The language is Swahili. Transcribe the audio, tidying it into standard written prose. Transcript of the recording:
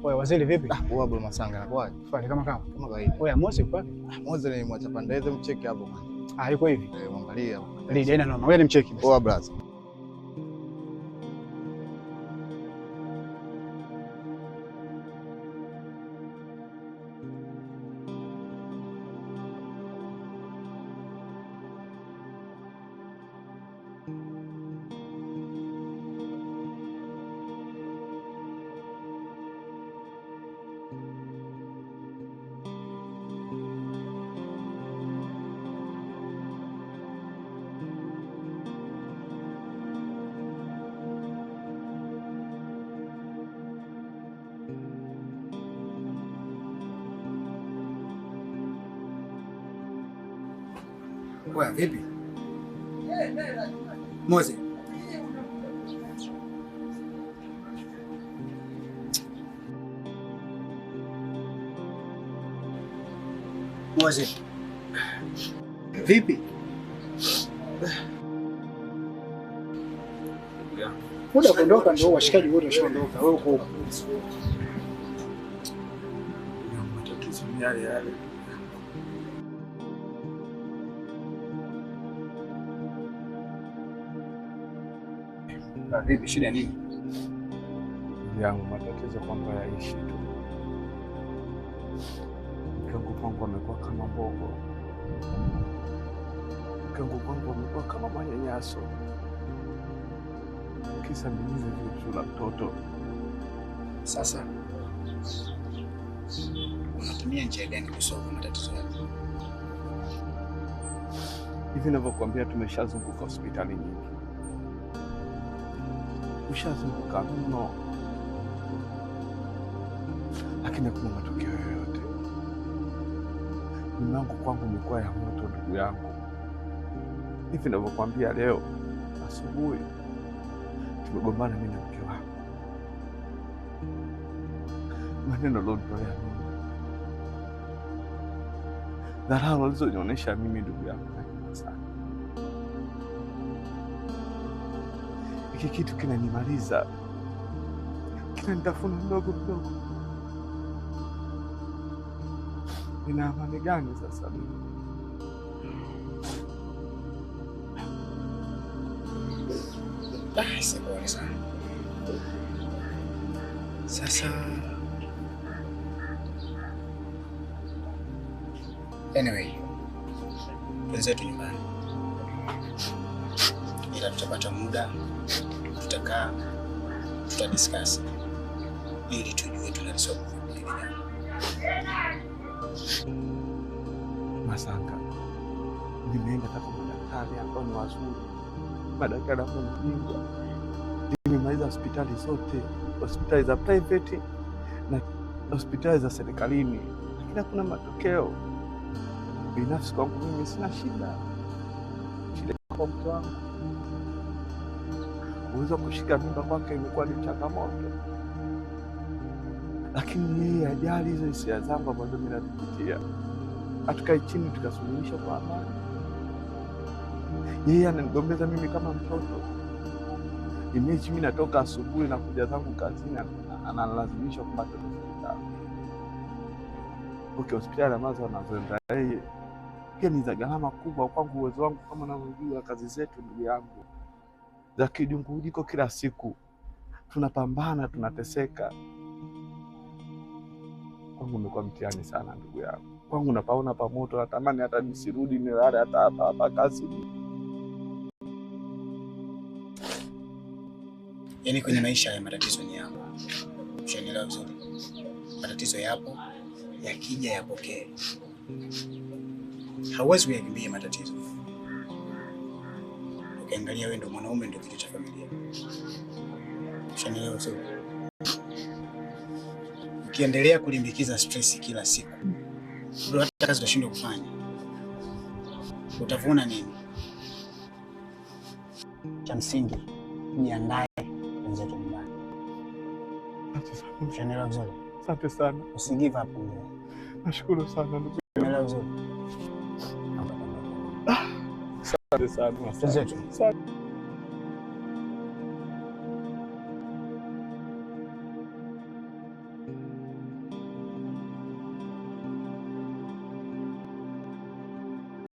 Oya waziri vipi? Ah, poa bro Masanga, inakuwaje? Fali kama kama. Kama kawaida. Oya Mose yuko wapi? Ah, Mose ni mwacha pande hizo, mcheki hapo bwana. Ah, yuko hivi. Eh, mwangalie hapo. Lidi haina noma. Wewe ni mcheki basi. Poa brother. Oya vipi? Mose. Mose. Vipi? Muda kuondoka ndio washikaji wote washaondoka. Wewe uko huko. Matatizo ni yale yale. Vipi, shida nini? Yangu matatizo kwamba yaishi tu. Mke wangu kwangu amekuwa kama mbogo. Mke wangu kwangu amekuwa kama manyanyaso. Kisa ni hivi la mtoto. Sasa unatumia njia gani kusolve matatizo yako? Hivi ninavyokuambia, tumeshazunguka hospitali nyingi. Ushazunguka mno, lakini hakuna matokeo yoyote. Nyumba kwangu imekuwa ya moto, ndugu yangu. Hivi ninavyokuambia, leo asubuhi tumegombana mimi na mke wangu, maneno alionitolea mimi, dharau alizonionyesha mimi, ndugu yangu, sana. Hiki kitu kinanimaliza, kinanitafuna mdogo mdogo. Nina amani gani sasa mimi? Ah, sipole sana. Sasa anyway, wenzetu nyumbani, ila tutapata muda, tutakaa, tutadiscuss ili tujue tunalisolve vipi hili jambo. Masanga, nimeenda hata kwa madaktari ambao ni wazuri, madaktari ambao ni bingwa. Nimemaliza hospitali zote, hospitali za private na hospitali za serikalini, lakini hakuna matokeo. Binafsi kwangu mimi sina shida, shida kwa mke wangu. Uwezo wa kushika mimba kwake imekuwa ni changamoto, lakini yeye ajali hizo hisia zangu ambazo mimi nazipitia. Hatukai chini tukasuluhisha kwa amani. Yeye ananigombeza mimi kama mtoto. Imechi mimi natoka asubuhi na kuja zangu kazini, analazimisha kubaki hospitali. Okay, hospitali ambazo anazoenda yeye pia ni za gharama kubwa kwangu. Uwezo wangu kama unavyojua, kazi zetu ndugu yangu za kijungujiko, kila siku tunapambana, tunateseka. Kwangu umekuwa mtihani sana ndugu yangu. Kwangu napaona pa moto, natamani hata nisirudi nilale hata hapa hapa kazini. Yaani kwenye maisha ya matatizo ni yapo. Ushanielewa vizuri? Matatizo yapo, yakija yapokee. Hauwezi kuyakimbia matatizo. Ukiangalia wewe ndio mwanaume, ndio kichwa cha familia. Ushanielewa vizuri? Ukiendelea kulimbikiza stress kila siku, bro, hata kazi utashindwa kufanya. Utavuna nini? Cha msingi, jiandae wenzetu nyumbani. Ushanielewa vizuri? Asante sana. Usi give up mzee. Nashukuru sana ndugu. Ushanielewa vizuri? Asante sana Masanga. Wenzetu. Asante.